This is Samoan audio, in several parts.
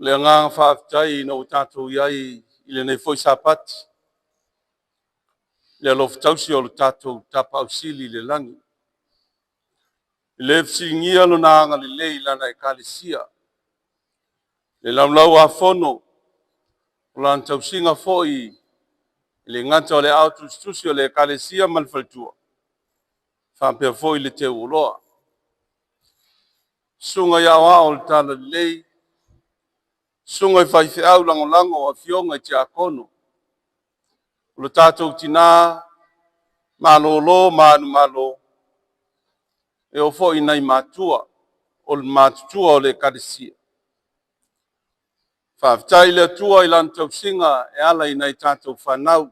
Le agaga faafetai ina ua tatou i ai i lenei foi Sapati, le alofa tausi o le tatou Tapaau Sili i le lagi. E le fesiligia lona agalelei i lana Ekalesia, le laulau-a-fono o lana tausiga foi e le gata o le aao tusitusi o le Ekalesia ma le faletua, faapea foi le teuoloa. Susuga i aoao o le Talalelei, susuga i faifeau lagolago, afioga i tiakono, o le tatou tina malolo manumalo, e oo foi i nai matua o le matutua o le Ekalesia. Faafetai i le Atua i Lana tausiga e ala i nai tatou fanau.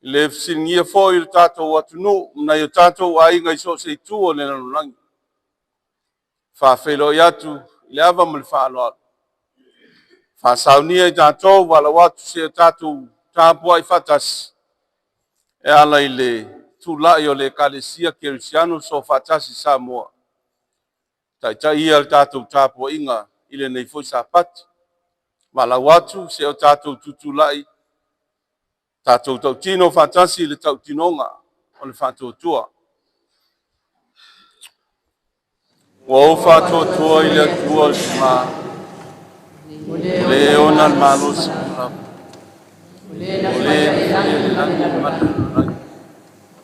E le fesiligia foi le tatou atunuu ma nai o tatou aiga i so o se itu o le lalolagi. E faafeiloai atu i le ava ma le faaaloalo, faasaunia i tatou valaau atu seia tatou tapuai faatasi e ala i le tulai o le Ekalesia Kerisiano Soofaatasi i Samoa. Taitai ia le tatou tapuaiga i lenei foi Sapati. Valaau atu seia o tatou tutulai, tatou tautino faatasi i le tautinoga o le faatuatua. Ua ou faatuatua i le Atua le Tama, o le ona le malosi uma lava, o le na faia le lagi ma le lalolagi.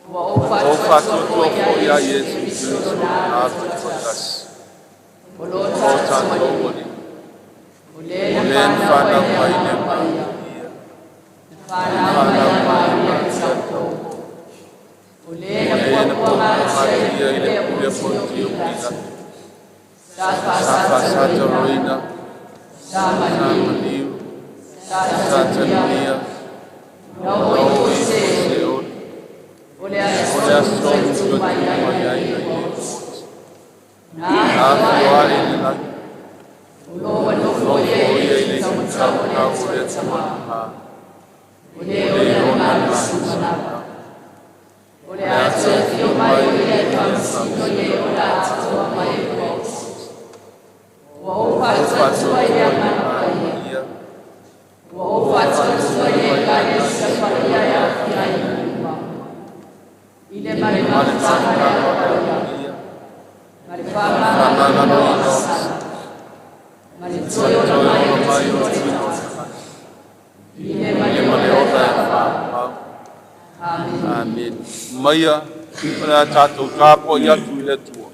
Ua ou faatuatua foi ia Iesu Keriso o lona Alo Tuatasi, o lo tatou Alii, o le na fanau mai le Maria, na fanau mai le Maria O le na puapuagatia i le pule a Ponitio Pilato, sa faasataloina, sa maliu, sa talia, na oo i Seoli, o le aso na tulai mai ai mai le mauti, na afua ae i le lagi, o lo o nofo ia i le itu taumatau o le Atua le Tama, o le ona le malosi lava. O le a toe afio mai o ia e faamasino i e ola atoa ma e ua oti. Ua ou faatuatua i le Agaga Paia. Ua ou faatuatua i le Ekalesia Paia e aofia ai nuu uma. I le mafutaga a le Paia, ma le faamagaloina o agasala, ma le toe ola mai o tino o tagata. I le ma le ola e faavavau. Amen. Maia o le a tatou tapuai atu i le Atua.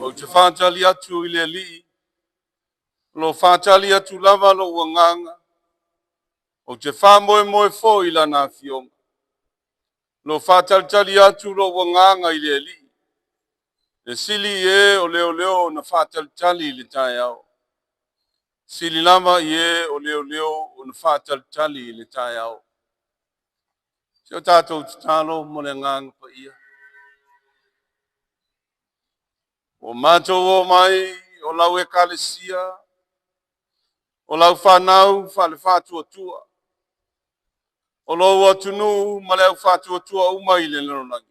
Ou te faatali atu i le Alii, o lo o faatali atu lava lou agaga, ou te faamoemoe foi i Lana Afioga. O lo o faatalitali atu lou agaga i le Alii, E sili i e o leoleo ona faatalitali i le taeao. Sili lava i e o leoleo ona faatalitali i le taeao. Se o tatou tatalo mo le agaga paia. Ua matou o mai o lau ekalesia, o lau fanau faale-faatuatua, o lou atunuu ma le au faatuatua uma i le lalolagi,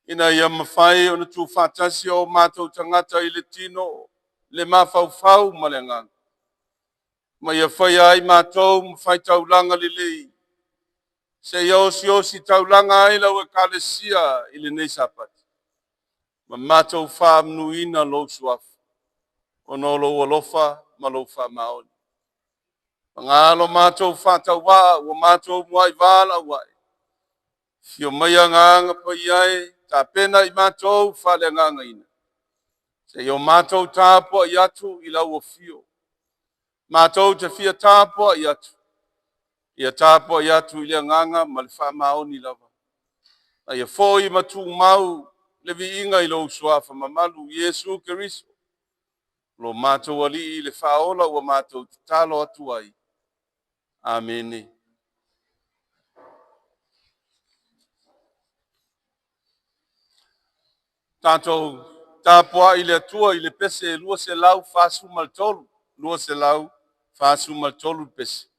ina ia mafai ona tuufaatasi o matou tagata i le tino, le mafaufau ma le agaga, ma ia faia ai matou ma faitaulaga lelei, seia osiosi taulaga ai lau ekalesia i lenei Sapati, ma matou faamanuina lou suafa, ona o lou alofa ma lou faamaoni. Paga lo matou faatauvaa ua matou muai valaau ai, afio mai Agaga Paia e, tapena i matou faaleagagaina, seia o matou tapuai atu i lau afio. Matou te fia tapuai atu, ia tapuai atu i le agaga ma le faamaoni lava, a ia foi ma tumau le viiga i lou Suafa mamalu Iesu Keriso, lo matou Alii le Faaola ua matou tatalo atu ai. Amene. Tatou tapuai i le Atua i le pese 243, 243 le pese.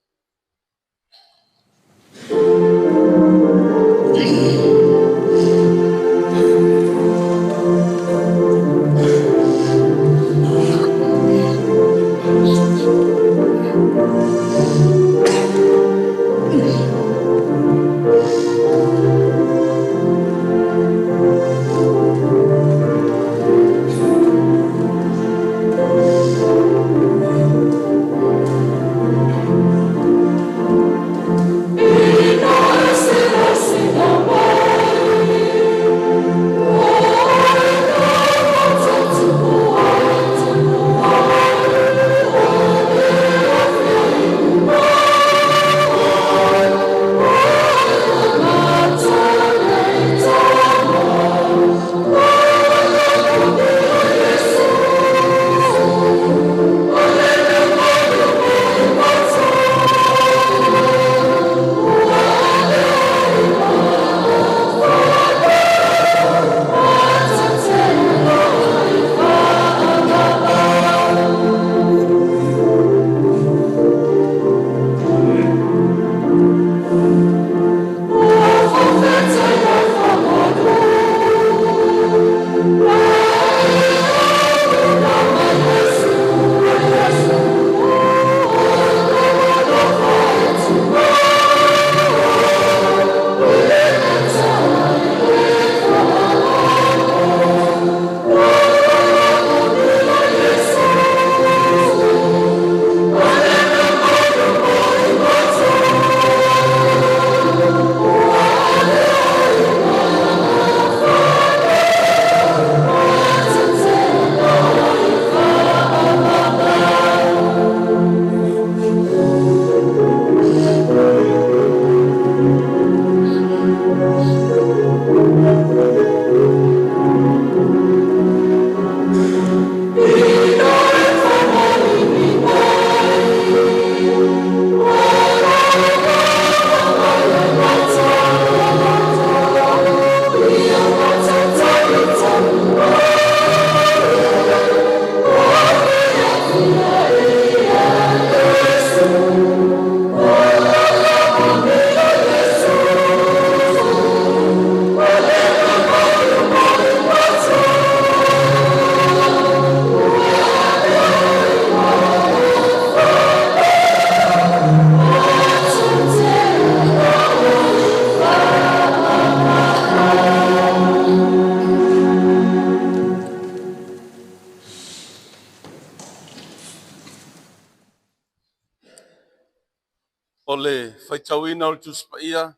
O le faitauina o le Tusi Paia,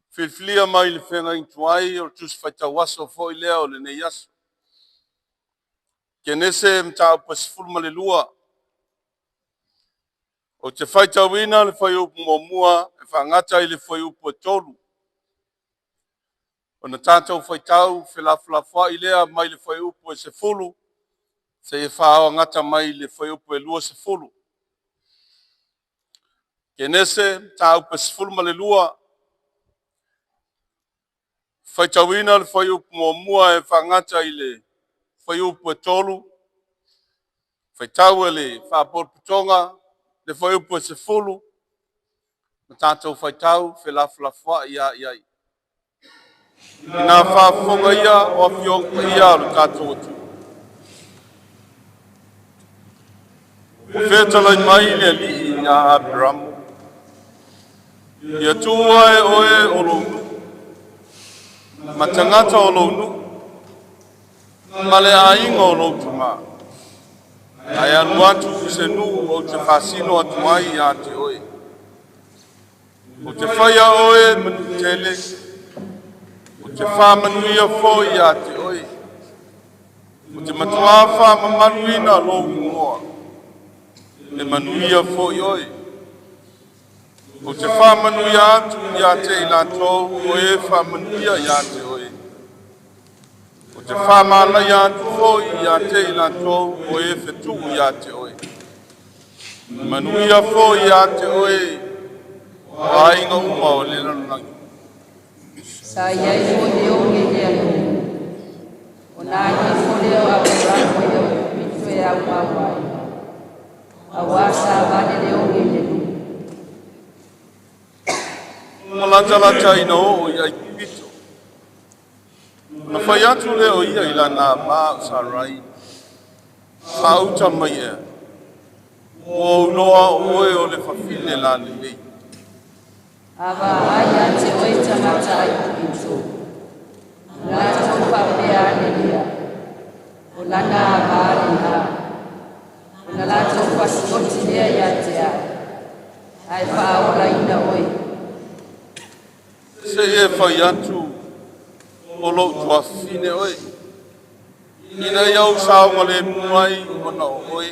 filifilia mai le feagaiga tuai o le Tusi Faitau Aso foi lea o lenei aso. Kenese mataupu 12. Ou te faitauina le fuaiupu muamua e faagata i le fuaiupu e 3. Ona tatou faitau felafolafoai lea mai le fuaiupu e 10 seia faaogata mai i le fuaiupu e 20. Kenese mataupu e 12, faitauina le fuaiupu muamua e faagata i le fuaiupu e 3, faitau e le Faapotopotoga le fuaiupu e 10 ma tatou faitau felafolafoai lava i ai. Ina faafofoga ia o Afioga Paia a lo tatou atunuu, ua fetalai mai le Alii ia Aperamo, “Ia tuua e oe o lou nuu ma tagata o lou nuu ma le aiga o lou tama, ae alu atu i se nuu ou te faasino atu ai ia te oe. Ou te faia oe ma nuu tele, ou te faamanuia foi ia te oe. Ou te matua faamamaluina lou igoa, e manuia foi oe. Ou te faamanuia atu ia te i latou o e faamanuia ia te oe, ou te faamanaia atu foi ia te i latou o e fetuu ia te oe. E manuia foi ia te oe o aiga uma o le lalolagi.” Sa i ai foi le oge i le atunuu. Ona alu ifo lea o Aperamo i Aikupito e aumau ai, auā sa vale le oge i le nuu. Ua latalata ina oo i Aikupito, ona fai atu lea o ia i lana ava o Sarai, “Faauta mai ea, ua ou iloa o oe o le fafine lalelei. A vaai ia te oe tagata Aikupito, ona latou faapea ane lea, ‘O lana ava lena.’ Ona latou fasioti lea ia te au, ae faaolaina oe. Se i e fai atu o lou tuafafine oe, ina ia ou saogalemu ai ona o oe,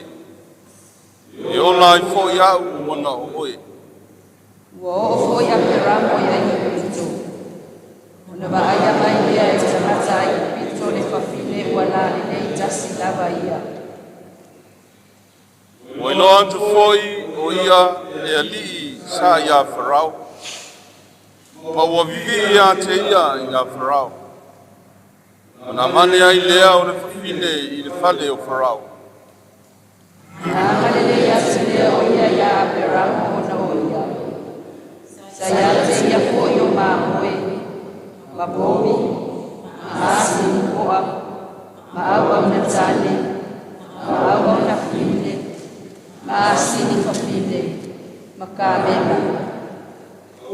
e ola ai foi au ona o oe.” Ua oo foi Aperamo i Aikupito, ona vaaia mai lea e tagata Aikupito le fafine ua lalelei tasi lava ia. Ua iloa atu foi o ia e alii sa ia Farao, ma ua vivii ia te ia ia Farao. Ona avane ai lea o le fafine i le fale o Farao. Na agalelei atu lea o ia ia Aperamo ona o ia. Sa ia te ia foi o mamoe, ma povi, ma asini poa, ma auauna tane, ma auauna fafine, ma asini fafine, ma kamela.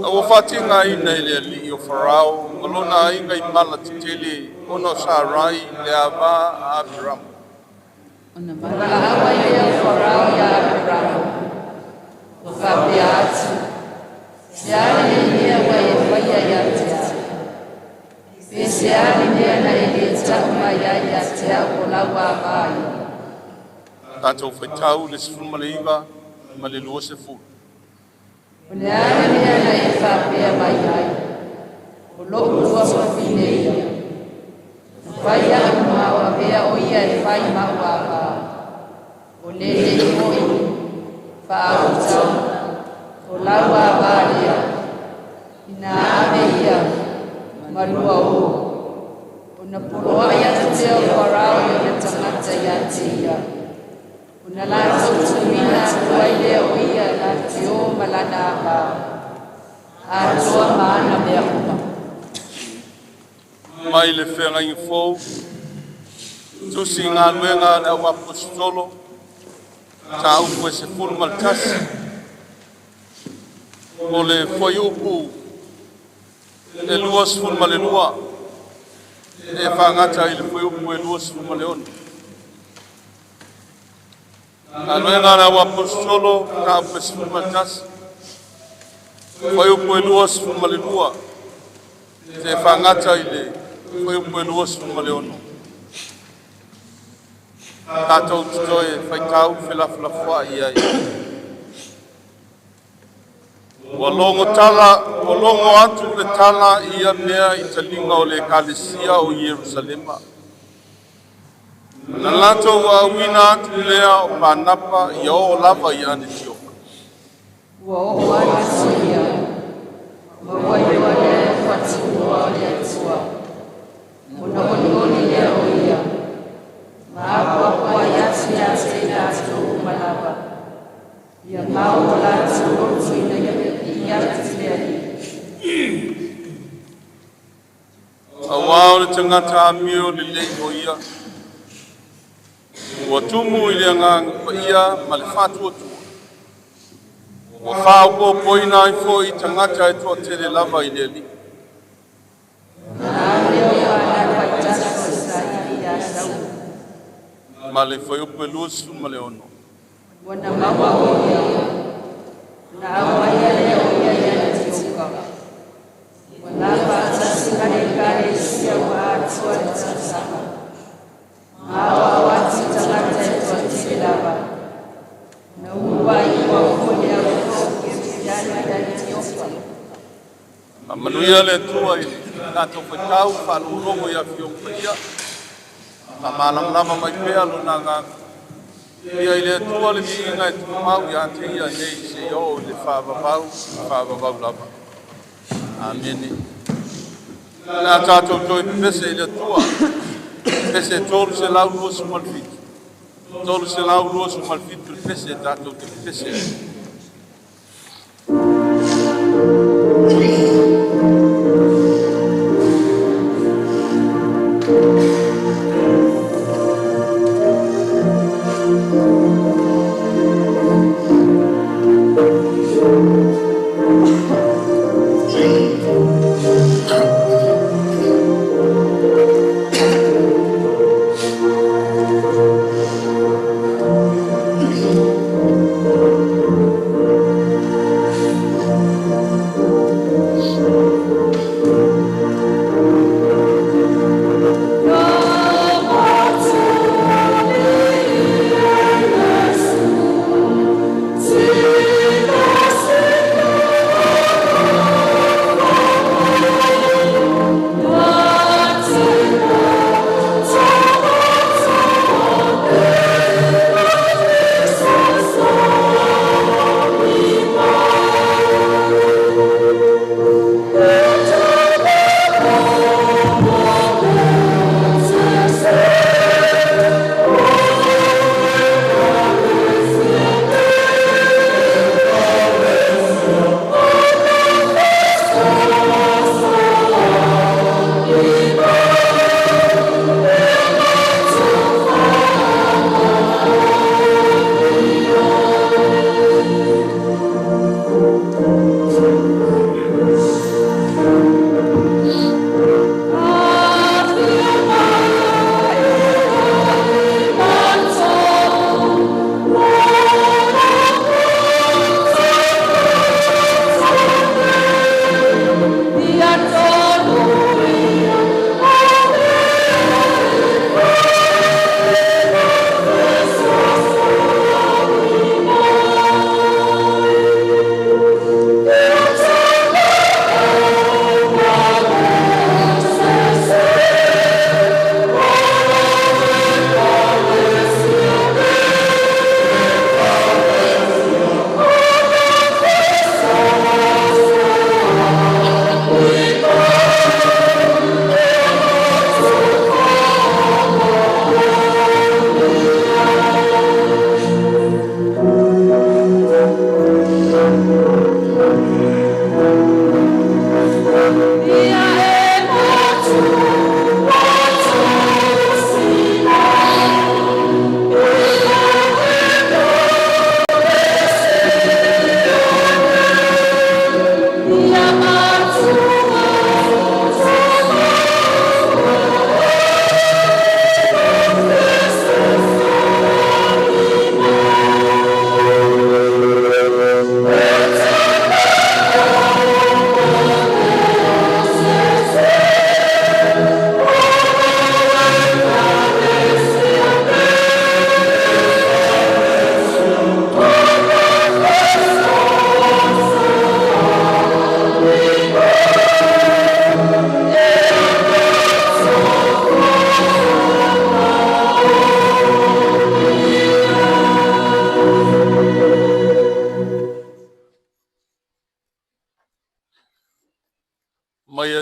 A ua faatigaina e le alii o Farao ma lona aiga i mala tetele ona o Sarai le ava a Aperamo. Ona valaau ai lea o Farao ia Aperamo, ua faapea atu, “Se a lenei mea ua e faia ia te au? Pe se a le mea na e le tau mai ai ia te au o lau ava ia?” Tatou faitau le 19 ma le 20. O le a le mea na e faapea mai ai, ‘O lo'u tuafafine ia? Na fai a'u ma o avea o ia e fai ma'u ava. O lenei foi, faauta, o lau ava lea. Ina ave ia, ma lua o.” Ona poloai atu lea o Farao i ona tagata ia te ia. Ona latou tuuina atu ai lea o ia na te o ma lana ava, atoa ma ana mea uma. Mai le Feagaiga Fou, Tusi Galuega a le Au Aposetolo, Mataupu e 11, o le fuaiupu e 22 e faagata i le fuaiupu e 26. Galuega a le Au Aposetolo, mataupu e 11, fuaiupu e 22 seia faagata i le fuaiupu e 26. Tatou te toe faitau felafolafoai i ai. Ua logo tala, ua logo atu le tala i ia mea i taliga o le Ekalesia o Ierusalema. Ona latou auina atu lea o Panapa ia oo lava ia Anitioka. Ua oo atu o ia, ma ua iloa lea le faatunoa o le Atua. Ona olioli lea o ia, ma apoapo ai atu ia te i latou uma lava. Ia mau o latou loto ina ia pipii atu i le Alii. Auā o le tagata amio lelei o ia, ua tumu i le Agaga Paia ma le faatuatua, ua faaopoopoina ai foi tagata e toatele lava i le Alii. Ona alu lea o Panapa i Taso e saili ia Saulo. Ma le fuaiupu 26. Ua na maua o ia, ona aumaia lea o ia i Anitioka. Ua na faatasi ma le ekalesia ua atoa le tausaga. Ma aoao atu i tagata e toatele lava. Na uluai foi le auofo kerisiano i Anitioka. Faamanuia le Atua i le tatou faitau faalogologo i Afioga Paia, faamalamalama mai pea Lona Agaga. Ia i le Atua le viiga e tumau ia te Ia nei seia oo i le faavavau, faavavau lava. Amene. O le a tatou toe pepese i le Atua, pese 327, 327 le pese tatou te pepese ai.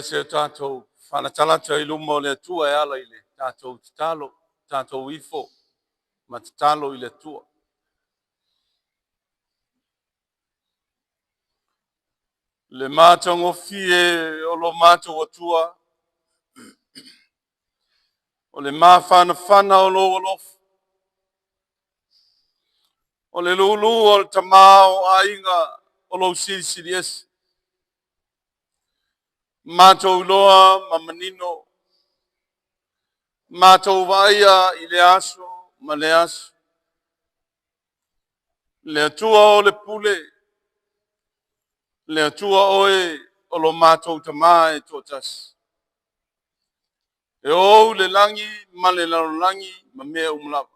se tatou faalatalata i luma o le Atua e ala i le tatou tatalo, tatou ifo ma tatalo i le Atua. Le matagofie o lo matou Atua, o le mafanafana o lou alofa, o le lulu o le tamaoaiga o lou Silisili Ese, matou iloa ma manino, matou vaaia i lea aso ma lea aso, le Atua o le pule, le Atua oe o lo matou Tama e toatasi, e ou le lagi ma le lalolagi ma mea uma lava.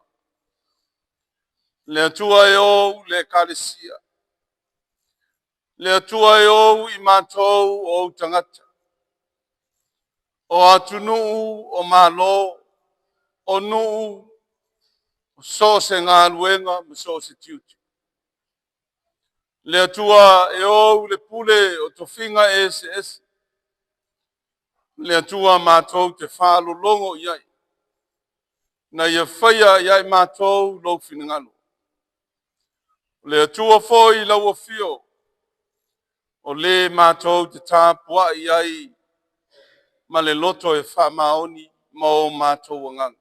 Le Atua e ou le Ekalesia, le Atua e ou i matou o ou tagata, o atunuu, o Malo, o nuu, so o se galuega ma so o se tiute. Le Atua e ou le pule o tofiga eseese, le Atua matou te faalologo i ai, na ia faia ia i matou lou finagalo. O le Atua foi i lau afio, o le matou te tapuai ai ma le loto e faamaoni ma o matou agaga.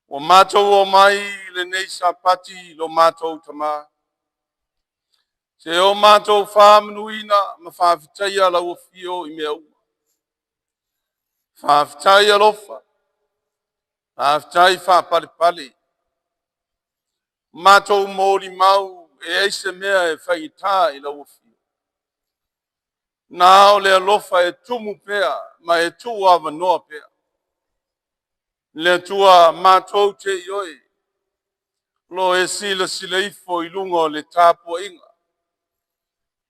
Ua matou omai i lenei Sapati lo matou Tama, seia o matou faamanuina ma faafetaia lau afio i mea uma. Faafetai alofa, faafetai faapalepale. Matou molimau e leai se mea e faigata i lau afio, na o le alofa e tumu pea ma e tuuavanoa pea. Le Atua matou te ioe, o lo o e silasila ifo i luga o le tapuaiga,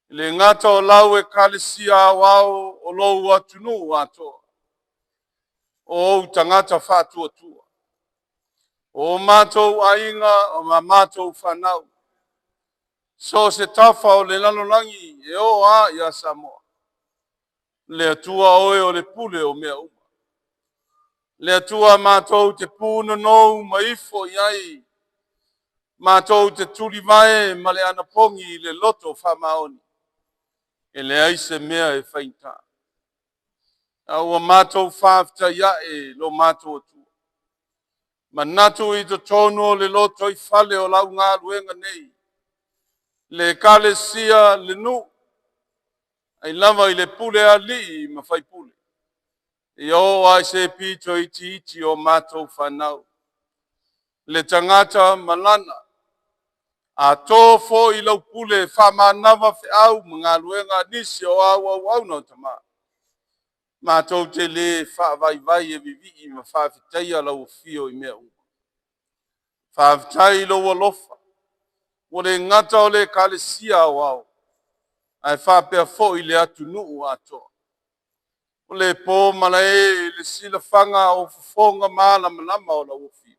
e le gata o lau Ekalesia aoao o lou atunuu atoa, o ou tagata faatuatua, o matou aiga ma matou fanau, so o se tafa o le lalolagi e oo lava ia Samoa. Le Atua oe o le pule o mea uma. Le Atua matou te punonou ma ifo i ai, matou te tulivae ma le anapogi i le loto faamaoni, e leai se mea e faigata. A ua matou faafetai ae lo matou Atua, manatu i totonu o le lotoifale o lau galuega nei, le Ekalesia, le nuu, mai lava i le pule alii ma faipule, ia oo lava i se pito itiiti o matou fanau, le tagata ma lana. A to foi lau pule faamanava feau ma galuega a nisi o au auauna o Tama, matou te le faavaivai e vivii ma faafetaia lau afio i mea uma. Faafetai i lou alofa, ua le gata o le Ekalesia Aoao, ae faapea foi le atunuu atoa. O le po malae i le silafaga o fofoga malamalama o lau Afio,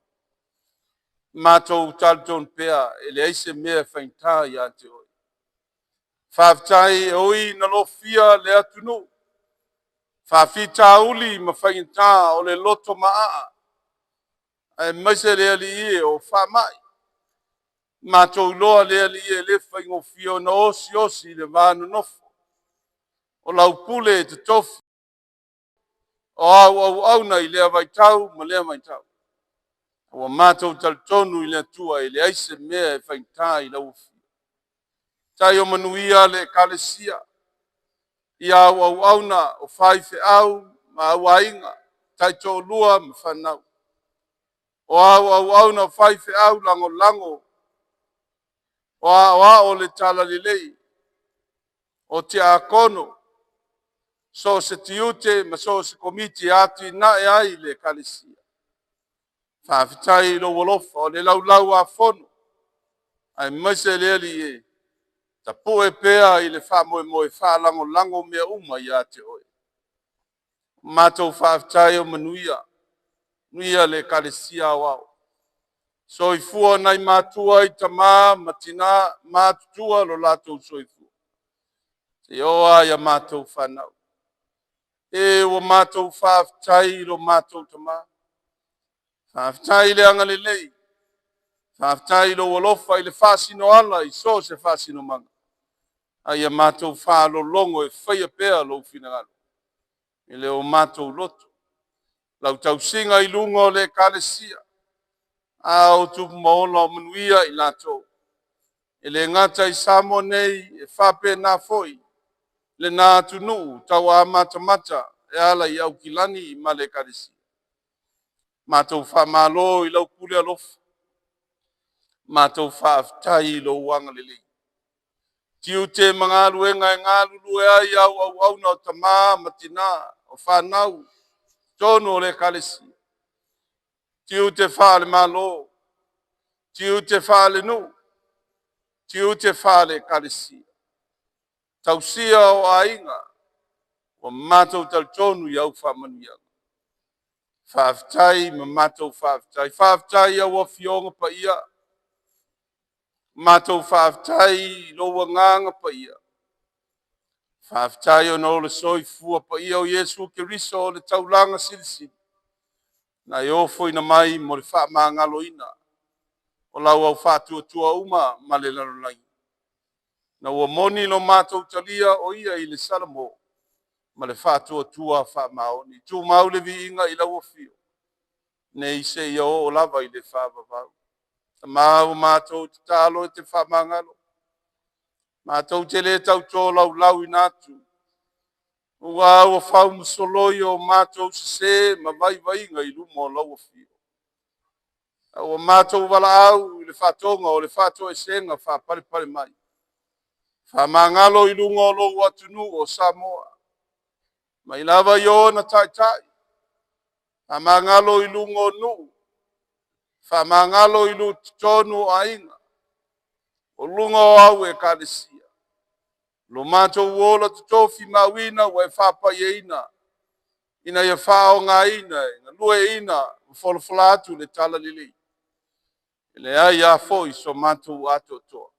matou talitonu pea e leai se mea e faigata ia te oe. Faafetai e ui ina lofia le atunuu, faafitauli ma faigata o le loto maaa, aemaise le Alii e o faamai. Matou iloa le Alii e le faigofie ona osiosi le va nonofo o lau pule totofi o au auauna i lea vaitau ma lea vaitau. Ua matou talitonu i le Atua e leai se mea e faigata i lau Afio. Tai o manuia le Ekalesia i au auauna o faifeau ma auaiga, taitoalua ma fanau, o au auauna o faifeau lagolago, o aoao o le Talalelei, o tiakono, so o se tiute ma so o se komiti e atiae ai le Ekalesia. Faafetai i lou alofa o le Laulau-a-Fono, aemaise le Alii e, tapue pea i le faamoemoe, faalagolago mea uma ia te oe. Matou faafetai o manuia, manuia le Ekalesia Aoao. Soifua nai matua i tama ma tina matutua lo latou soifua, seia oo lava ia matou fanau. E ua matou faafetai i lo matou Tama. Faafetai i le agalelei, faafetai i lou alofa i le faasinoala i so o se faasinomaga, a ia matou faalologo e faia pea lou finagalo i le o matou loto. Lau tausiga i luga o le Ekalesia, a o tupu ma ola o manuia i latou. E le gata i Samoa nei, e faapena foi lena atunuu tauamatamata e ala i Aukilani ma le Ekalesia. Matou faamalo i lau pule alofa, matou faafetai i lou agalelei. Tiute ma galuega e galulue ai au auauna o tama ma tina o fanau totonu o le Ekalesia, tiute faale-Malo, tiute faale-nuu, tiute faale-Ekalesia, tausia o aiga, ua matou talitonu i au faamanuiaga. Faafetai ma matou faafetai, faafetai i au Afioga Paia, matou faafetai i lou Agaga Paia. Faafetai ona o le soifua paia o Iesu Keriso o le taulaga silisili na e ofoina mai mo le faamagaloina o lau au faatuatua uma ma le lalolagi. Na ua moni lo matou talia o ia i le Salamo ma le faatuatua faamaoni. Tumau le viiga i lau afio nei seia oo lava i le faavavau. Tama ua matou tatalo e te faamagalo, matou te le tau tolaulaauina atu, aua ua fau ma soloi o matou sese ma vaivaiga i luma o lau Afio. A ua matou valaau i le faatoga o le faatoesega faapalepale mai. Faamagalo i luga o lou atunuu o Samoa, mai lava i ona taitai, faamagalo i luga o nuu, faamagalo i totonu o aiga, o luga o au Ekalesia. Lo matou ola tofimauina ua e faapaiaina ina ia faaaogaina e galueaiina ma folafola atu le talalelei. E leai lava foi so matou atoatoa.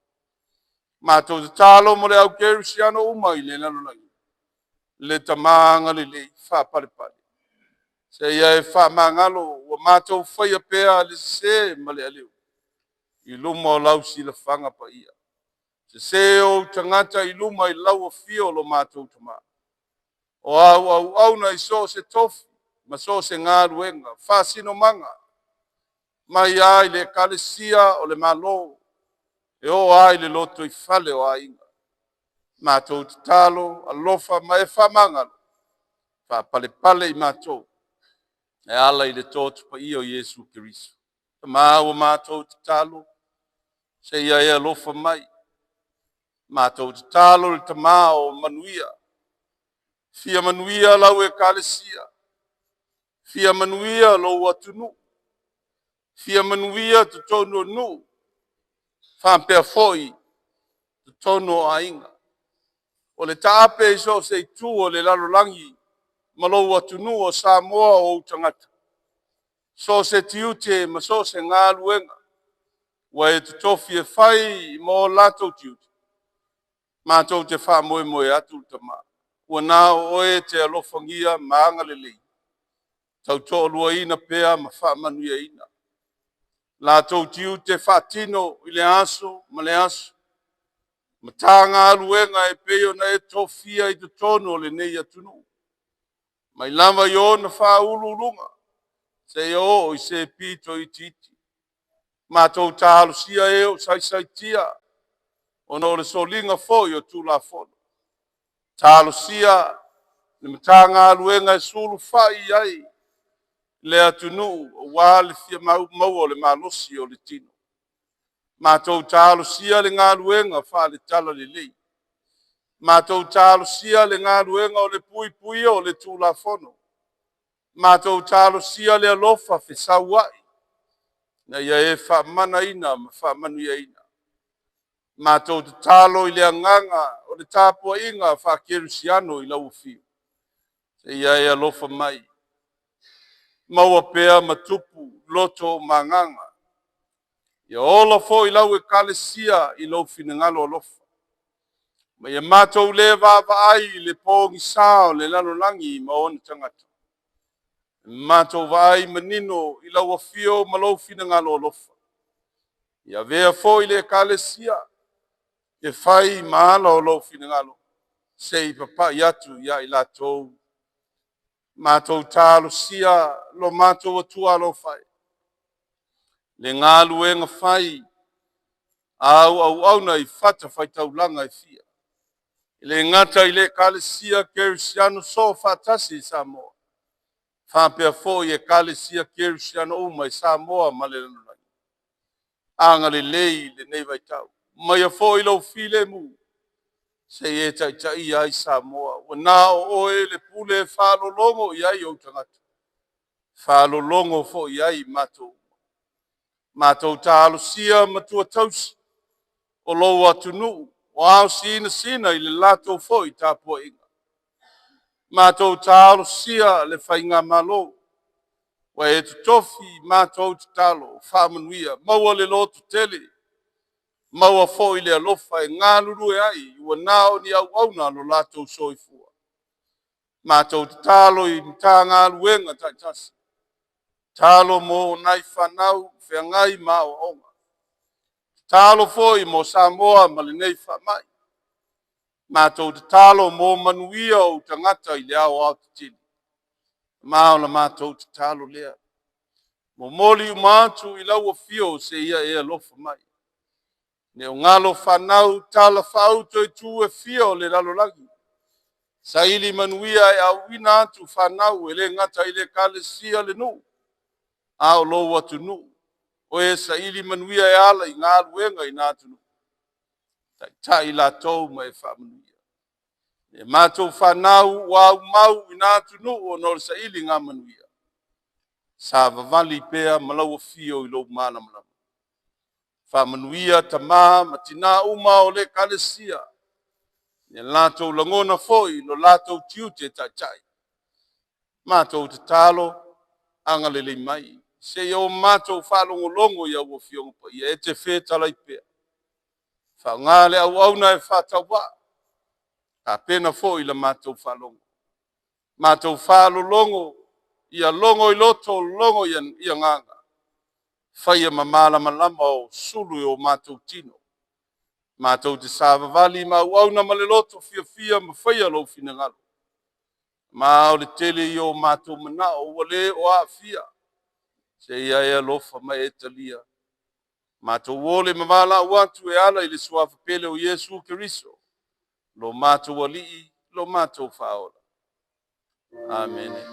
Matou tatalo mo le au kerisiano uma i le lalolagi, le Tama agalelei faapalepale, seia e faamagalo. Ua matou faia pea le sese ma le aleu i luma o lau silafaga paia. Sese o ou tagata i luma i lau afio lo matou Tama. O au auauna i so o se tofi ma so o se galuega faasinomaga, mai lava i le Ekalesia o le Malo e oo lava i le lotoifale o aiga. Matou tatalo, alofa ma e faamagalo, faapalepale i matou e ala i le toto paia o Iesu Keriso. Tama ua matou tatalo, seia e alofa mai. Matou tatalo i le Tama o manuia, fia manuia lau Ekalesia, fia manuia lou atunuu, fia manuia totonu o nuu faapea foi totonu o aiga. O le taape i so o se itu o le lalolagi ma lou atunuu o Samoa o ou tagata, so o se tiute ma so o se galuega ua e totofi e fai ma o latou tiute, matou te faamoemoe atu le Tama, ua na o oe e te alofagia ma agalelei, tautoaluaina pea ma faamanuiaina latou tiute faatino i le aso ma le aso, Matagaluega e pei ona e tofia i totonu o lenei atunuu, mai lava i ona faauluuluga seia oo i se pito itiiti. Matou talosia e o saisaitia ona o le soliga foi o Tulafono. Talosia le Matagaluega e sulufai i ai le atunuu aua le fia maua o le malosi o le tino. Matou talosia le galuega faale-talalelei, matou talosia le galuega o le puipuia o le Tulafono, matou talosia le alofa fesauai ina ia e faamanaina ma faamanuiaina. Matou tatalo i le agaga o le tapuaiga faa-kerisiano i lau afio, seia e alofa mai, maua pea ma tupu loto ma agaga. Ia ola foi lau Ekalesia i lou finagalo alofa. Ma ia matou le vaavaai i le pogisa o le lalolagi ma ona tagata, matou vaai manino i lau afio ma lou finagalo alofa. Ia avea foi le Ekalesia e fai ma ala o lou finagalo se i papai atu ia i latou. Matou talosia lo matou Atua alofa e, le galuega fai a au auauna i fatafaitaulaga e fia, e le gata i le Ekalesia Kerisiano Soofaatasi i Samoa, faapea foi Ekalesia Kerisiano uma i Samoa ma le lalolagi. Agalelei i lenei vaitau, aumaia foi lou filemu se i e taitaia ai Samoa. Ua na o Oe le pule e faalologo i ai ou tagata, faalologo foi i ai matou uma. Matou talosia matua tausi o lou atunuu o ao sinasina i le latou foi tapuaiga. Matou talosia le Faigamalo ua e totofi, matou tatalo faamanuia, maua le lototele, maua foi le alofa e galulue ai ua na o ni auauna lo latou soifua. Matou tatalo i Matagaluega taitasi, tatalo mo nai fanau feagai ma aoaoga, tatalo foi mo Samoa ma lenei faamai. Matou tatalo mo manuia o ou tagata i le aoaotetele. Ma o le matou tatalo lea, momoli uma atu i lau afio seia e alofa mai. Ne i galo fanau talafaauto i itu e fia o le lalolagi, saili manuia e auina atu fanau e le gata i le Ekalesia, le nuu, a o lou atunuu. O e saili manuia e ala i galuega i na atunuu, taitai i latou ma e faamanuia. I a matou fanau ua aumau i na atunuu ona o le sailiga manuia, savavali pea ma lau afio i lou malamalama. Faamanuia tama ma tina uma o le Ekalesia i a latou lagona foi i lo latou tiute taitai. Matou tatalo, agalelei mai seia o matou faalogologo i au Afioga Paia e te fetalai pea. Faaaoga le auauna e faatauvaa, tapena foi la matou faalogo. Matou faalologo ia logo i loto, logo i agaga, faia ma malamalama o sulu i o matou tino, matou te savavali ma auauna ma le loto fiafia ma faia lou finagalo. Ma o le tele ia o matou manao ua le o aafia, seia e alofa ma e talia. Matou ole ma valaau atu e ala i le Suafa pele o Iesu Keriso, lo matou Alii, lo matou Faaola. Amene.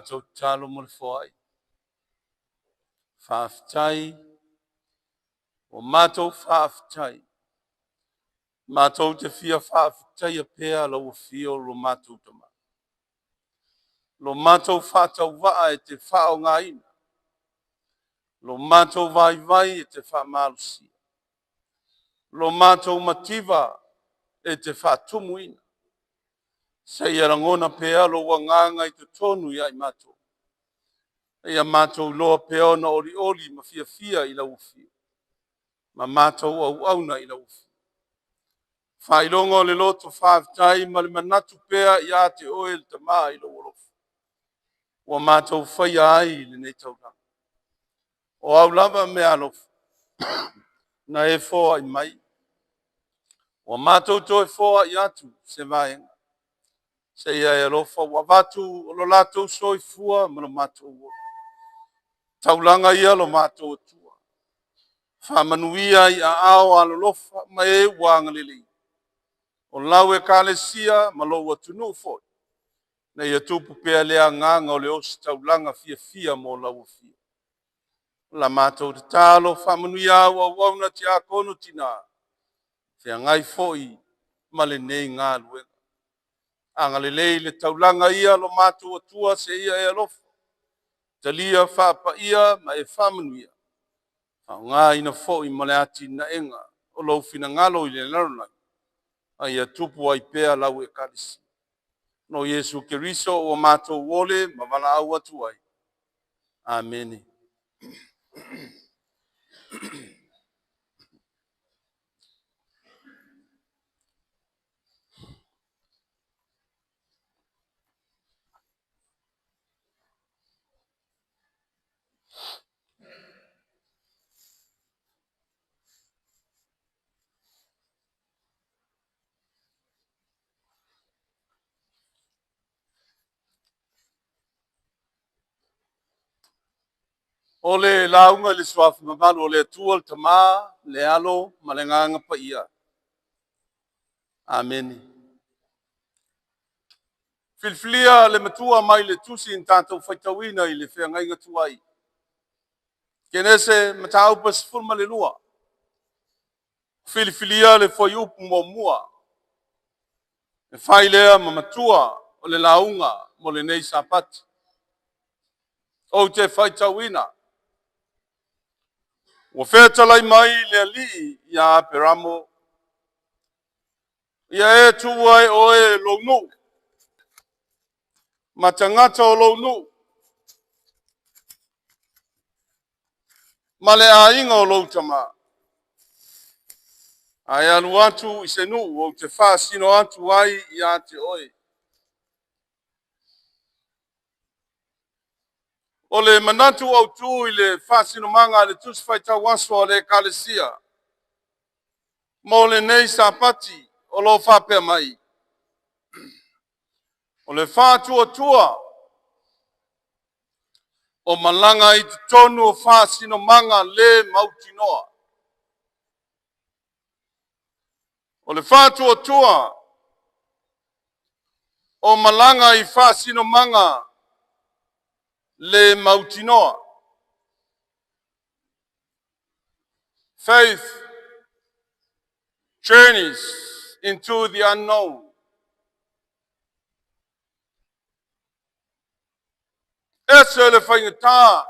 matou tatalo mo le foai. Faafetai, ua matou faafetai. Matou te fia faafetaia pea lau afio lo matou Tama. Lo matou faatauvaa e te faaaogaina, lo matou vaivai e te faamalosia, lo matou mativa e te faatumuina, seia lagona pea lou agaga i totonu ia i matou, ia matou iloa pea ona olioli ma fiafia i lau afio, ma matou auauna i lau afio. Faailoga o le loto faafetai ma le manatu pea ia te oe le Tama i lou alofa, ua matou faia ai lenei taulaga. O au lava meaalofa na e foai mai, ua matou toe foai atu se vaega, seia e alofa ua avatu o lo latou soifua ma lo matou ola. Taulaga ia lo matou Atua, faamanuia i aao alolofa ma e ua agalelei, o lau Ekalesia ma lou atunuu foi, ina ia tupu pea le agaga o le ositaulaga fiafia mo lau Afio. O la matou tatalo, faamanuia au auauna tiakono tina, feagai foi ma lenei galuega. Agalelei i le taulaga ia lo matou Atua seia e alofa, talia faapaia ma e faamanuia, faaaogaina foi mo le atinaeina o lou finagalo i le lalolagi, a ia tupu ai pea lau Ekalesia. O Iesu Keriso ua matou ole ma valaau atu ai. Amene. O le lauga i le Suafa mamalu o le Atua le Tama, le Alo ma le Agaga Paia. Amene. Filifilia le matua mai le tusi na tatou faitauina i le feagaiga tuai. Kenese Mataupu 12, filifilia le fuaiupu muamua e fai lea ma matua o le lauga mo lenei Sapati. Ou te faitauina. Ua fetalai mai le Alii ia Aperamo, “Ia e tuua e oe lou nuu ma tagata o lou nuu ma le aiga o lou tama, ae alu atu i se nuu ou te faasino atu ai ia te oe.” O le manatu autu i le faasinomaga a le Tusi Faitau Aso a le Ekalesia mo lenei Sapati o lo o faapea mai: O le faatuatua o malaga i totonu o faasinomaga le mautinoa. O le faatuatua o malaga i faasinomaga le mautinoa. Faith journeys into the unknown. Ese le faigata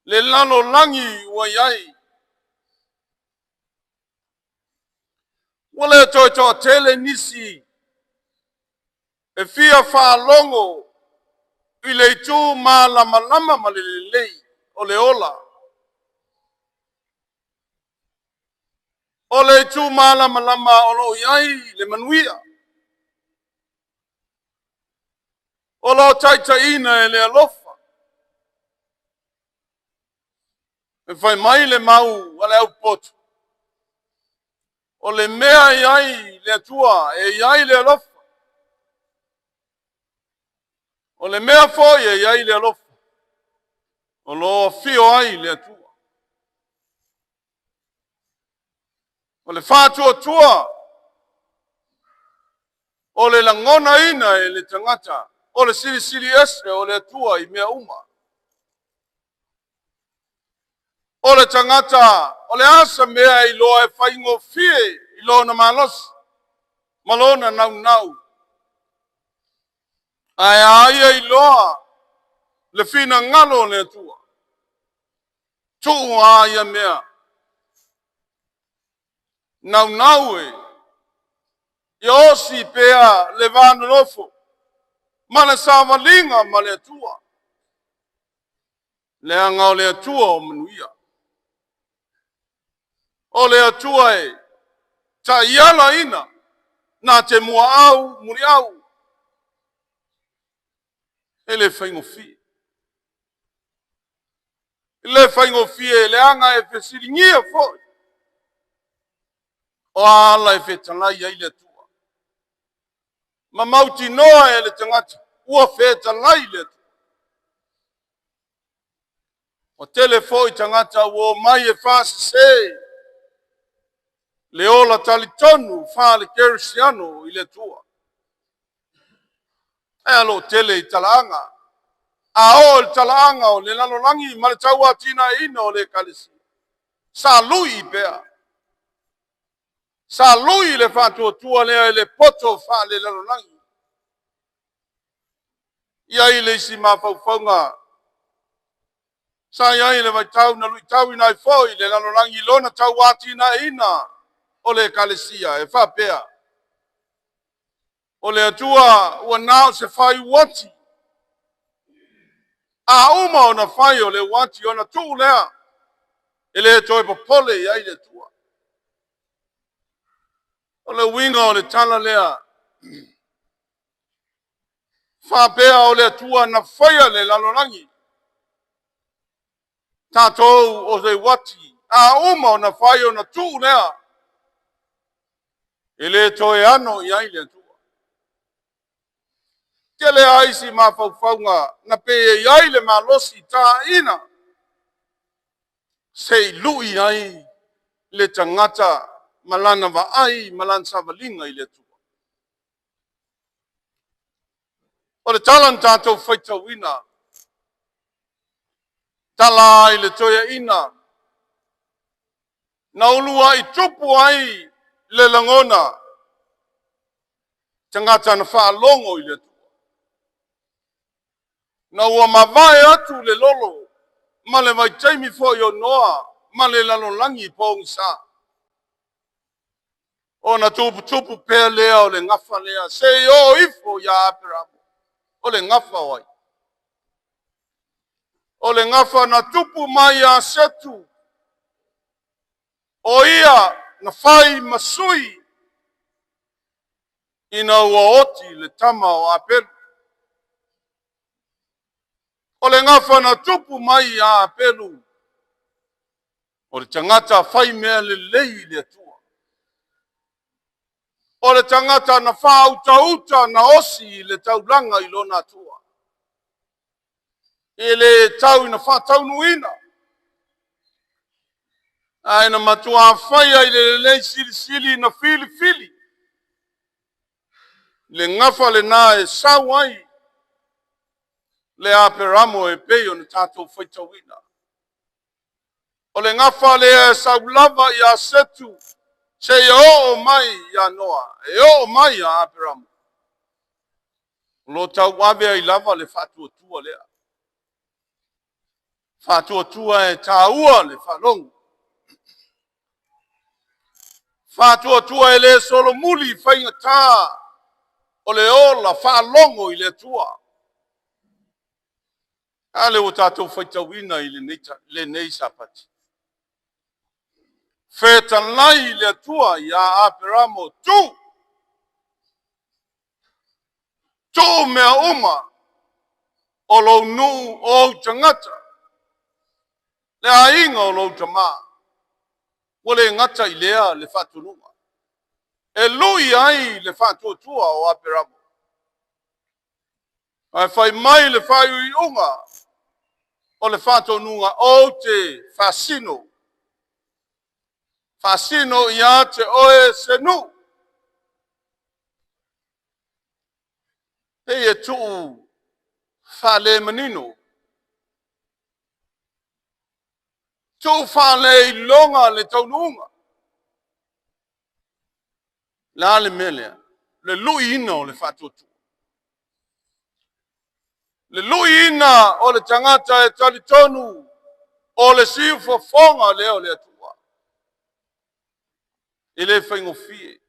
le lalolagi ua i ai. Ua le toe toatele nisi e fia faalogo i le itu malamalama ma le lelei o le ola. O le itu malamalama o lo o i ai le manuia, o lo o taitaiina e le alofa. E fai mai le mau a le aupoto, o le mea e i ai le Atua e i ai le alofa. O le mea foi e i ai le alofa, o lo o afio ai le Atua. O le faatuatua O le lagonaina e le tagata o le silisili ese o le Atua i mea uma. O le tagata o le a se mea e iloa e faigofie i lona malosi ma lona naunau, ae a ia iloa le finagalo o le Atua, tuu a ia mea, naunau e ia osi pea le va nonofo ma le savaliga ma le Atua, leaga o le Atua o manuia. O le Atua e taialaina na te muaau muliau. E le faigofie. E le faigofie leaga e fesiligia foi o a ala e fetalai ai le Atua. Ma mautinoa e le tagata ua fetalai le Atua. Ua tele foi tagata ua omai e faasese le ola talitonu faale-kerisiano i le Atua. Ae o lo o tele i talaaga. A oo i le talaaga o le lalolagi ma le tauatiaeina o le ekalesia, sa lui pea. Sa lui le faatuatua lea i le poto faale-lalolagi. E i ai le isi mafaufauga sa i ai i le vaitau na luitauina ai foi le lalolagi i lona tauatiaeina o le ekalesia e faapea, o le Atua ua na o se fai uati. A uma ona fai o le uati ona tuu lea, e le toe popole i ai le Atua. O le uiga o le tala lea, faapea o le Atua na faia le lalolagi, tatou o le uati, a uma ona fai ona tuu lea, e le toe ano i ai le Atua. E tele lava isi mafaufauga na pei e i ai le malosi taina se i lui ai le tagata ma lana vaai ma lana savaliga i le Atua. O le tala na tatou faitauina, tala i le toeaina na uluai tupu ai le lagona, tagata na faalogo i le Atua. Na ua mavae atu le lolo ma le vaitaimi foi o Noa ma le lalolagi pogisa, ona tuputupu pea lea o le gafa lea seia oo ifo ia Aperamo. O le gafa o ai? O le gafa na tupu mai ia Setu, o ia na fai ma sui ina ua oti le tama o Apelu. O le gafa na tupu mai ia Apelu, o le tagata fai mea lelei i le Atua. O le tagata na faautauta na osi i le taulaga i lona Atua. E le tau ina faataunuuina, ae na matua faia i le lelei silisili na filifili le gafa lena e sau ai le Aperamo e pei ona tatou faitauina. O le gafa lea e sau lava ia Setu seia oo mai ia Noa, e oo mai ia Aperamo. O lo o tauave ai lava le faatuatua lea. Faatuatua e taua le faalogo. Faatuatua e le solomuli faigata o le ola faalogo i le Atua. A lea ua tatou faitauina i lenei Sapati. Fetalai le Atua ia Aperamo, tu, tuu mea uma o lou nuu, o ou tagata, le aiga o lou tama. Ua le gata i lea le faatonuga, e lui ai le faatuatua o Aperamo. Ae fai mai le faaiuiuga o le faatonuga, ou te faasino, faasino ia te oe se nuu. Pei e tuu faalemanino, tuu faaleiloga le taunuuga. Le a le mea lea? Le luiina o le faatuatua. Le luiina o le tagata e talitonu o le siufofoga lea o le Atua. E le faigofie.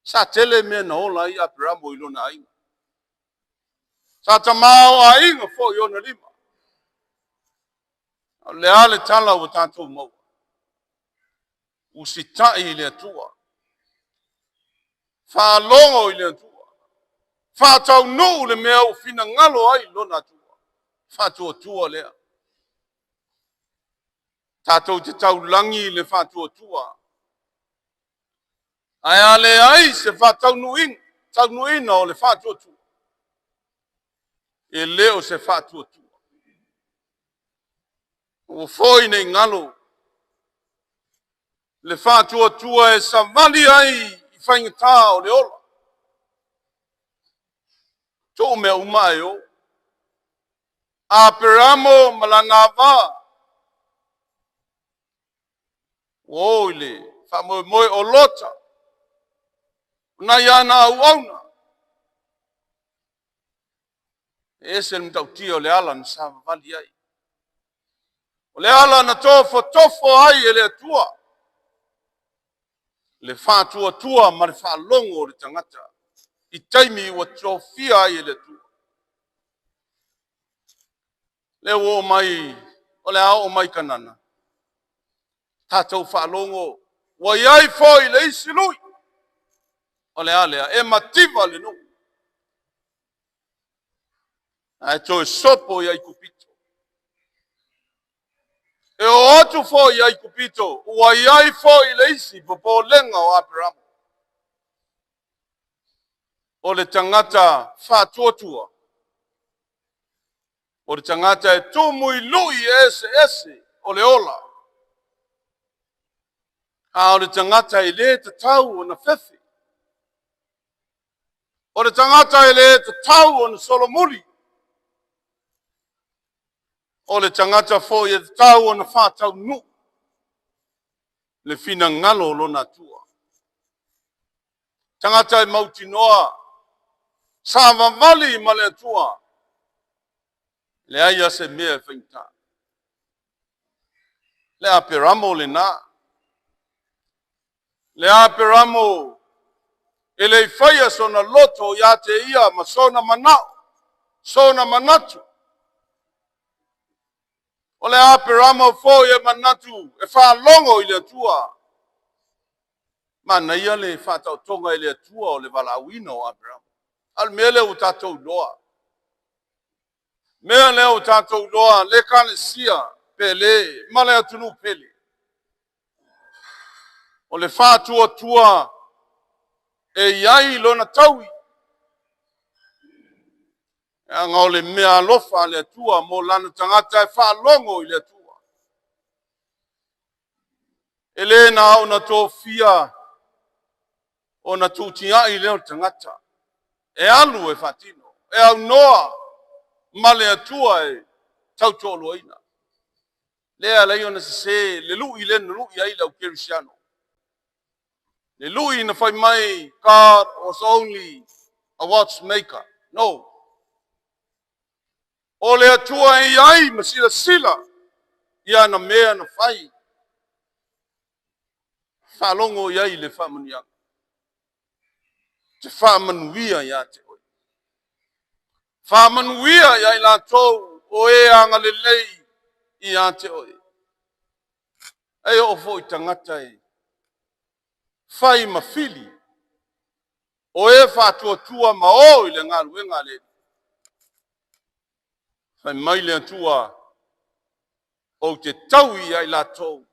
Sa tele mea na ola ai Aperamo i lona aiga. Sa tamaoaiga foi i ona lima. O le a le tala ua tatou maua? Usitai i le Atua, faalogo i le Atua, faataunuu le mea ua finagalo ai lona Atua, faatuatua lea. Tatou te taulagi i le faatuatua, ae a leai se faataunuuina o le faatuatua, e le o se faatuatua. Aua foi ne i galo le faatuatua e savali ai i faigata o le ola. Tuu mea uma ae o. Aperamo ma lana ava, ua o i le faamoemoe o Lota, nai ana auauna. E ese le matautia o le ala na savavali ai. O le ala na tofotofo ai e le Atua le faatuatua ma le faalogo o le tagata i taimi ua tofia ai e le Atua. Lea ua oo mai, o le a oo mai i Kanana, tatou faalogo ua i ai foi le isi lui. O le a lea? E mativa le nuu, ae toe sopo i Aikupito. E oo atu foi i Aikupito, ua i ai foi le isi popolega o Aperamo. O le tagata faatuatua, o le tagata e tumu i lui eseese o le ola, a o le tagata e le tatau ona fefe, o le tagata e le tatau ona solomuli, o le tagata foi e tatau ona faataunuu le finagalo o lona Atua. Tagata e mautinoa, savavali ma le Atua, leai lava se mea e faigata. Le Aperamo lena, le Aperamo e le i faia sona loto ia te ia ma sona manao, sona manatu. O le Aperamo foi e manatu e faalogo i le Atua. Manaia le faataotoga e le Atua o le valaauina o Aperamo. A o le mea lea ua tatou iloa, mea lea ua tatou iloa, le Ekalesia pele ma le atunuu pele, o le faatuatua e i ai lona taui, leaga o le mea alofa a le Atua mo lana tagata e faalogo i le Atua. E le na ona tofia ona tuutiai lea o le tagata e alu e faatino, e aunoa ma le Atua e tautoaluaina. Lea e ala ai ona sese le lui lea na lui ai le au kerisiano. Le lui na fai mai, "God was only a watchmaker." No. O le Atua e i ai ma silasila i ana mea na fai. Faalogo i ai le faamanuiaga. Te faamanuia ia te oe. Faamanuia ia i latou o e agalelei ia te oe. E oo foi tagata e fai ma fili, o e faatuatua ma o i le galuega a le Alii. Fai mai le Atua, ou te taui ia i latou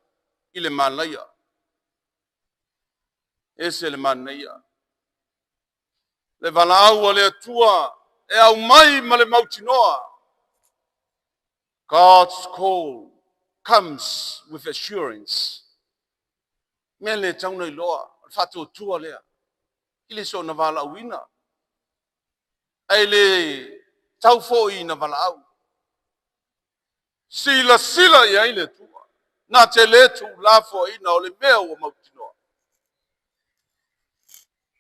i le malaia. Ese le manaia. Le valaau a le Atua e aumai ma le mautinoa. God's call comes with assurance. Mea le tau na iloa, o le faatuatua lea. I le soona valaauina. Ae le tau foi ina valaau. Silasila i ai le Atua, na te le tuulafoaiina o le mea ua mautinoa.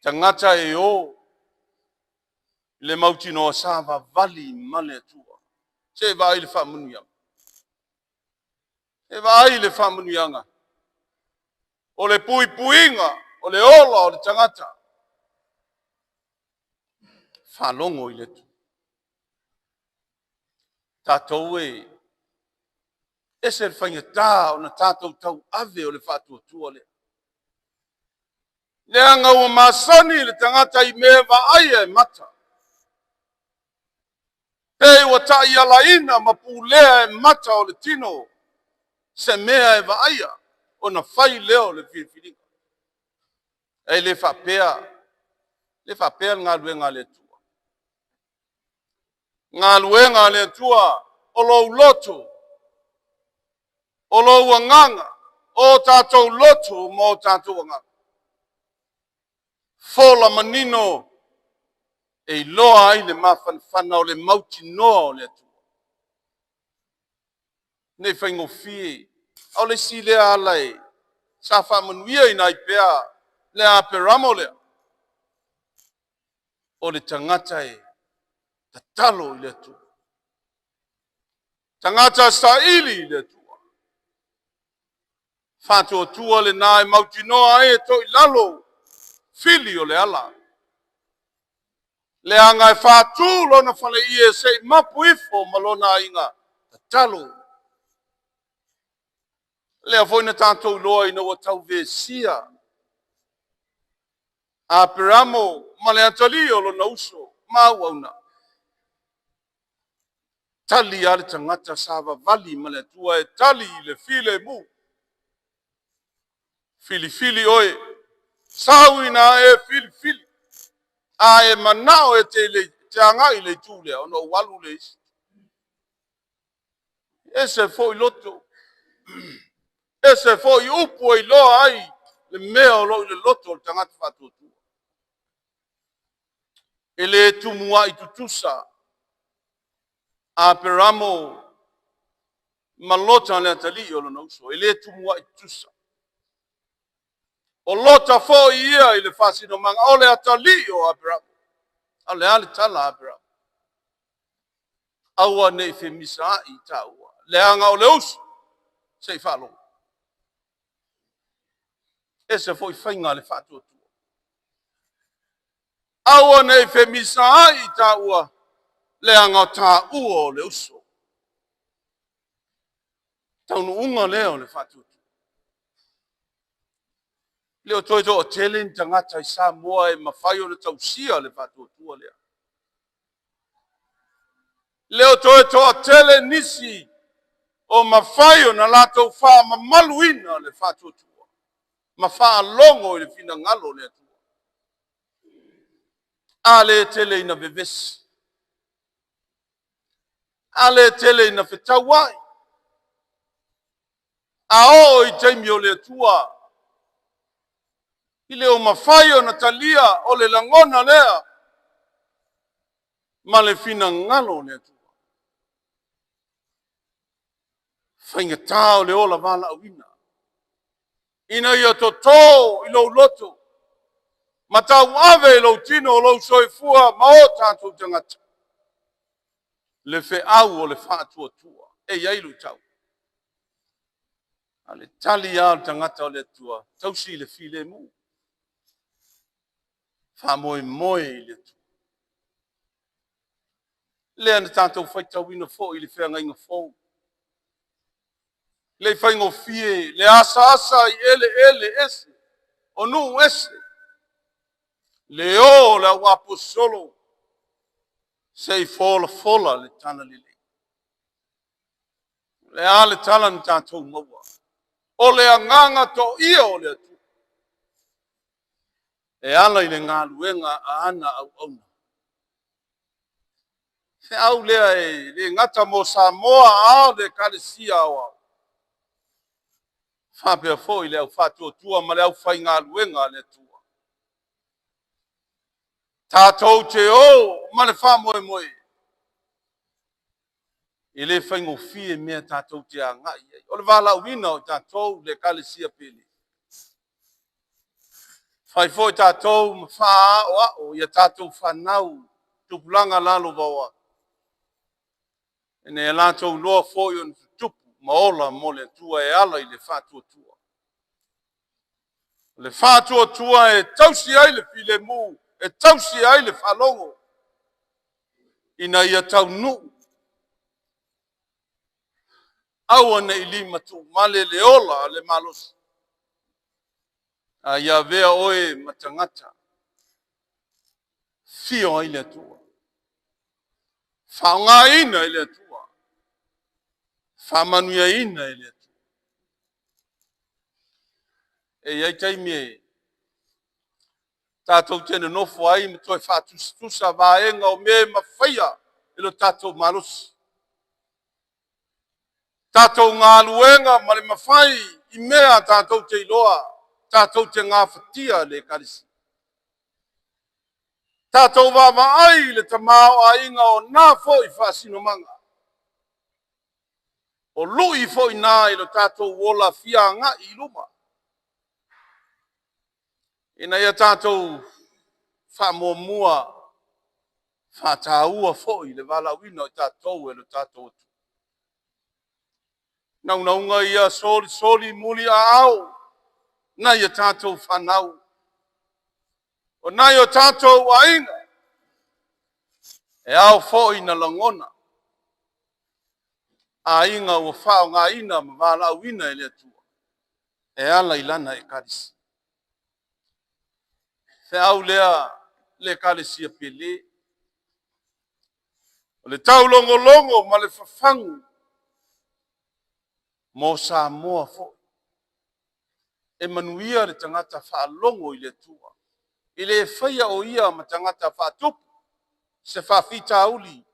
Tagata e o i le mautinoa savavali ma le Atua. Se i vaai i le faamanuiaga. Se i vaai i le faamanuiaga o le puipuiga o le ola o le tagata. Faalogo i le Atua. Tatou e ese le faigata ona tatou tauave o le faatuatua lea. Leaga ua masani le tagata i mea e vaaia e mata, pe ua taialaina ma pulea e mata o le tino se mea e vaaia, ona fai lea o le filifiliga. Ae le faapea, le faapea le galuega a le Atua. Galuega a le Atua, o lou loto, o lou agaga, o tatou loto ma o tatou agaga. Fola manino e iloa ai le mafanafana o le mautinoa o le Atua. Ne i faigofie, a o le isi lea ala e sa faamanuiaina ai pea le Aperamo lea, o le tagata e tatalo i le Atua, tagata saili i le Atua, faatuatua lena e mautinoa ai e toilalo fili o le ala, leaga e faatu lona faleie se i mapu ifo ma lona aiga tatalo. Lea foi na tatou iloa ina ua tauvesia Aperamo ma le atalii o lona uso ma auauna. Tali lava le tagata savavali ma le Atua e tali i le filemu. Filifili oe, sau ina e filifili, a e manao e te agai i le itu lea, ona ou alu lea i isi. Ese foi loto, ese foi upu e iloa ai le mea o lo o i le loto o le tagata faatuatua. E le tumuai tutusa Aperamo ma Lota le atalii o lona uso, e le tumuai tutusa. O Lota foi ia i le faasinomaga, o le atalii o Aperamo. A o le a le tala a Aperamo? Aua ne i femisaai taua, leaga o le uso, se i faalogo. Ese foi faiga a le faatuatua. Aua ne i femisaai taua, leaga o taua o le uso. Taunuuga lea o le faatuatua. E le o toe toatele ni tagata i Samoa e mafai ona tausia le faatuatua lea. E le o toe toatele nisi o mafai ona latou faamamaluina le faatuatua ma faalogo i le finagalo o le Atua. A le tele ina vevesi, a le tele ina fetauai, a oo i taimi o le Atua, i le o mafai ona talia o le lagona lea ma le finagalo o le Atua. Faigata o le ola valaauina, ina ia toto i lou loto ma tauave i lou tino o lou soifua ma o tatou tagata le feau o le faatuatua. E i ai luitau. A o le tali lava o le tagata o le Atua, tausi i le filemu, faamoemoe i le Atua. Lea na tatou faitauina foi i le feagaiga fou. Le i faigofie le asaasa i eleele ese, o nuu ese, le o o le au aposolo se i folafola le talalelei. O le a le tala na tatou maua? O le agaga toia o le Atua e ala i le galuega a ana auauna. Feau lea e le gata mo Samoa, a o le Ekalesia Aoao, faapea foi le au faatuatua ma le aufaigaluega a le Atua. Tatou te o ma le faamoemoe, e le faigofie mea tatou te agai i ai. O le valaauina o i tatou le Ekalesia pele, fai foi tatou ma faaaoao i a tatou fanau tupulaga lalovaoa, ina ia latou iloa foi ona tutupu ma ola mo le Atua e ala i le faatuatua. O le faatuatua e tausi ai le filemu, e tausi ai le faalogo, ina ia taunuu, aua ne i limatuumale le ola a le malosi, a ia avea oe ma tagata afio ai le Atua, faaaogaina e le Atua, faamanuiaina e le Atua. E i ai taimi e tatou te nonofo ai ma toe faatusatusa vaega o mea e mafaia e lo tatou malosi, tatou galuega ma le mafai i mea tatou te iloa, tatou te gafatia le Ekalesia. Tatou vaavaai i le tamaoaiga o na foi faasinomaga, o lui foi na i lo tatou ola fia agai i luma, ina ia tatou faamuamua, faataua foi le valaauina o i tatou e lo tatou Atua. Naunautaiga ia solisoli muliaao nai a tatou fanau, o nai o tatou aiga, e ao foi ona lagona aiga ua faaaogaina ma valaauina e le Atua e ala i Lana Ekalesia. Feau lea le Ekalesia pele, o le taulogologo ma le fafagu mo Samoa foi. E manuia le tagata faalogo i le Atua, e le faia o ia ma tagata faatupu se faafitauli,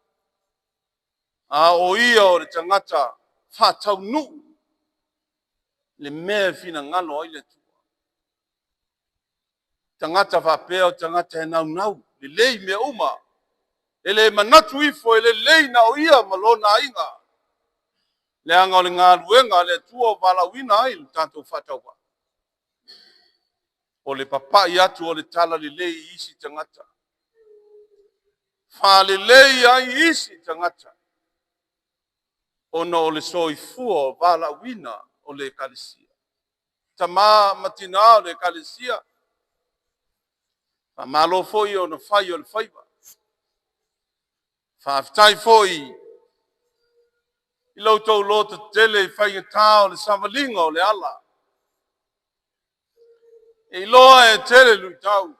a o ia o le tagata faataunuu le mea e finagalo ai le Atua. Tagata faapea o tagata e naunau lelei mea uma, e le manatu ifo e lelei na o ia ma lona aiga, leaga o le galuega a le Atua ua valaauina ai le tatou faatauvaa, o le papai atu o le talalelei i isi tagata, faalelei ai isi tagata ona o le soifua valaauina o le Ekalesia. Tama ma tina o le Ekalesia, faamalo foi ona fai o le faiva. Faafetai foi i lo outou lototetele i faigata o le savaliga o le ala. E iloa e tele luitau,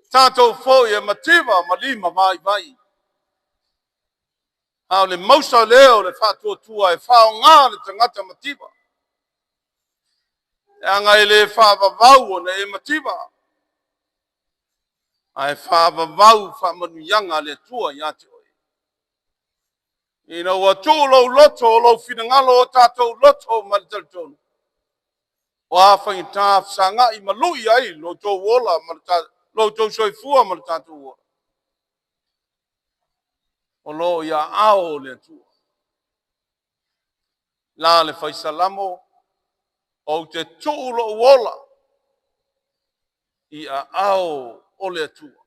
tatou foi e mativa ma lima vaivai, a o le mausa lea o le faatuatua e faaaoga le tagata mativa, leaga e le faavavau ona e mativa, ae faavavau faamanuiaga a le Atua ia te oe. Ina ua tuu lou loto, o lou finagalo, o tatou loto ma le talitonu, o a faigata fesagai ma lui ai lo outou ola ma lo outou soifua ma lo tatou ola, o lo o i aao o le Atua. La le fai Salamo, ou te tuu lou ola i aao o le Atua.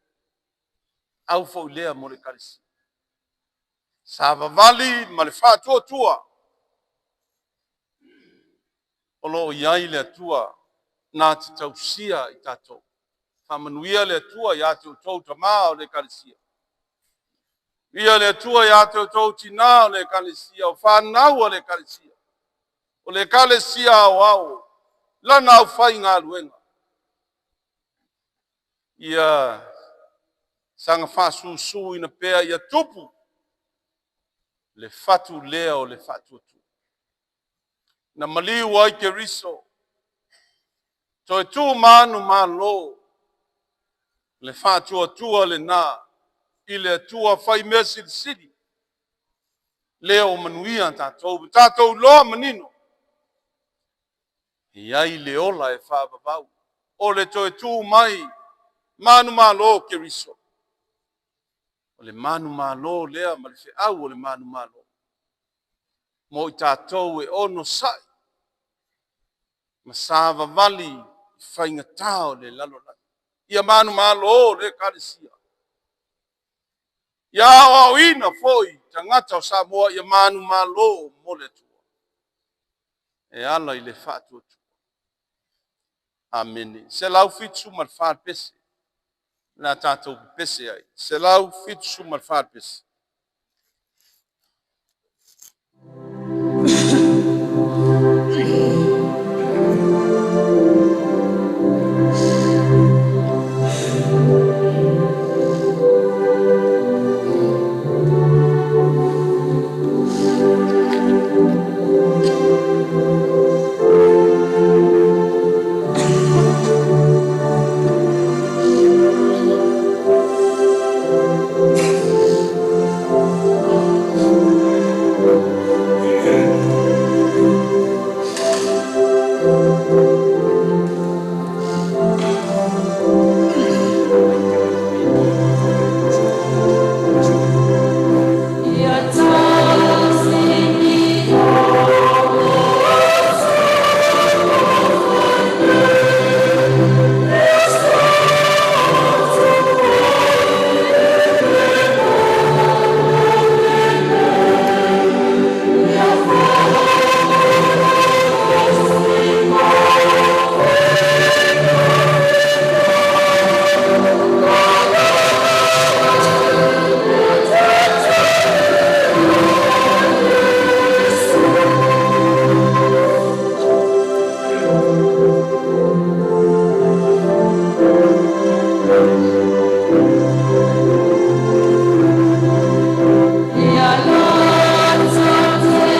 Au foi lea mo le Ekalesia. Savavali ma le faatuatua o lo o i ai le Atua na te tausia i tatou. Faamanuia le Atua ia te outou tama o le Ekalesia. Ia le Atua ia te outou tina o le Ekalesia, o fanau a le Ekalesia, o le Ekalesia aoao, lana aufaigaluega. Ia saga faasusuina pea ia tupu le fatu lea o le faatuatua. Na maliu ai Keriso, toe tu manumalo le faatuatua lena i le Atua fai mea silisili, lea ua manuia tatou, ua tatou iloa manino, e i ai le ola e faavavau. O le toe tu mai Manumalo Keriso. O le manumalo lea ma le feau o le manumalo mo i tatou e onosai ma savavali i faigata o le lalolagi. Ia manumalo le Ekalesia. Ia aoaoina foi tagata o Samoa ia manumalo mo le Atua e ala i le faatuatua. Amene. 174 pese o le a tatou pepese ai. 174 pese. Ia tasi Ia lata te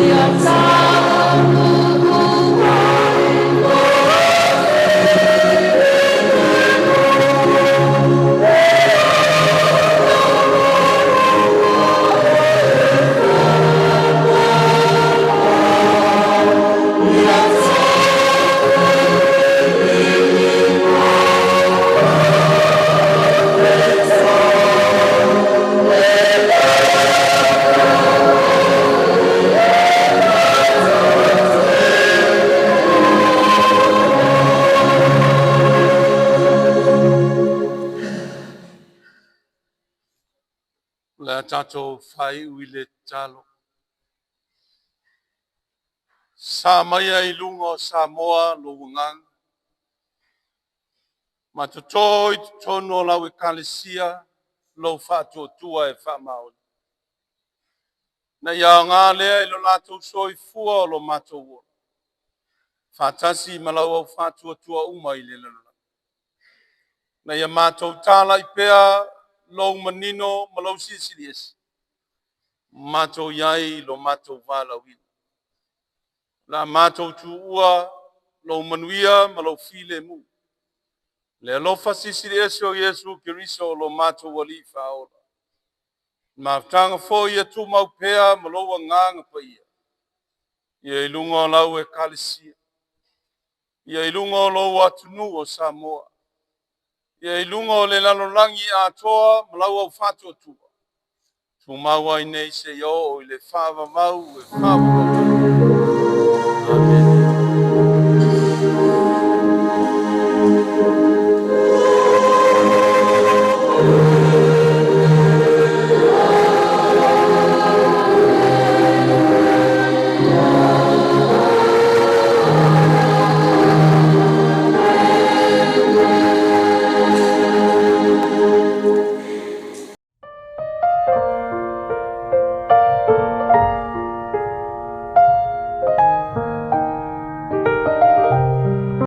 Ia tau O le a tatou faaiu i le tatalo. Sa maia i luga o Samoa lou agaga, ma toto i totonu o lau Ekalesia lou faatuatua e faamaoni. Ina ia aoga lea i lo latou soifua o lo matou ola, faatasi ma lau au faatuatua uma i le lalolagi. Ina ia matou talai pea lou manino ma lou Silisili Ese, matou i ai i lo matou valaauina. O le a matou tuua lou manuia ma lou filemu. Le alofa silisili ese o Iesu Keriso o lo matou Alii Faaola. Mafutaga foi ia tumau pea ma lou agaga paia. Ia i luga o lau ekalesia. Ia i luga o lou atunuu o Samoa. Ia i luga o le lalolagi atoa ma lau aufaatuatua. Tumau ai nei seia oo i le faavavau e faavavau.